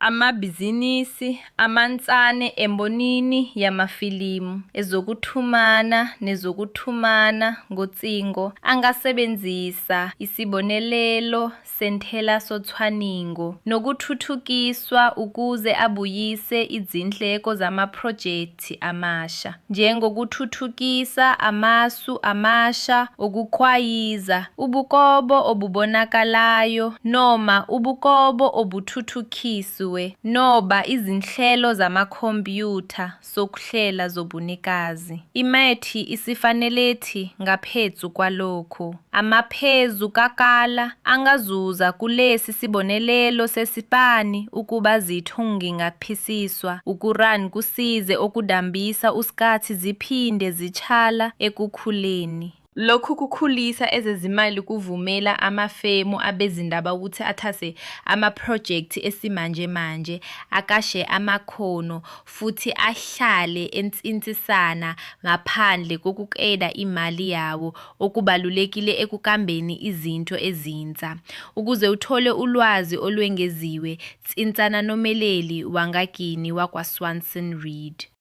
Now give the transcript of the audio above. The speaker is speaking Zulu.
Amabhizinisi amansane embonini yamafilimu, ezokuthumana nezokuthumana ngocingo angasebenzisa Isibonelelo Sentela Socwaningo Nokuthuthukiswa ukuze abuyise izindleko zamaphrojekthi amasha, njengokuthuthukisa amasu amasha okugqwayiza, ubukobo obubonakalayo noma ubukobo obuthuthukisiwe noba izinhlelo zamakhompyutha sokuhlela zobunikazi. Imethi isifanelethi Ngaphezu kwalokho, amaphezu kakala angazuza kulesi sibonelelo sesipani ukuba zitho ngingaphisiswa ukuran kusize okudambisa uskathi ziphinde zitshala ekukhuleni. Lokhu kukhulisa ezezimali kuvumela amafemu abezindaba ukuthi athase amaphrojekthi esimanjemanje, akashe amakhono futhi ahlale ensintisana ngaphandle kokuqeda imali yawo okubalulekile ekukambeni izinto ezintsza. Ukuze uthole ulwazi olwengeziwe, thintsana nomeleli wangakini wakwa-Swanson Reed.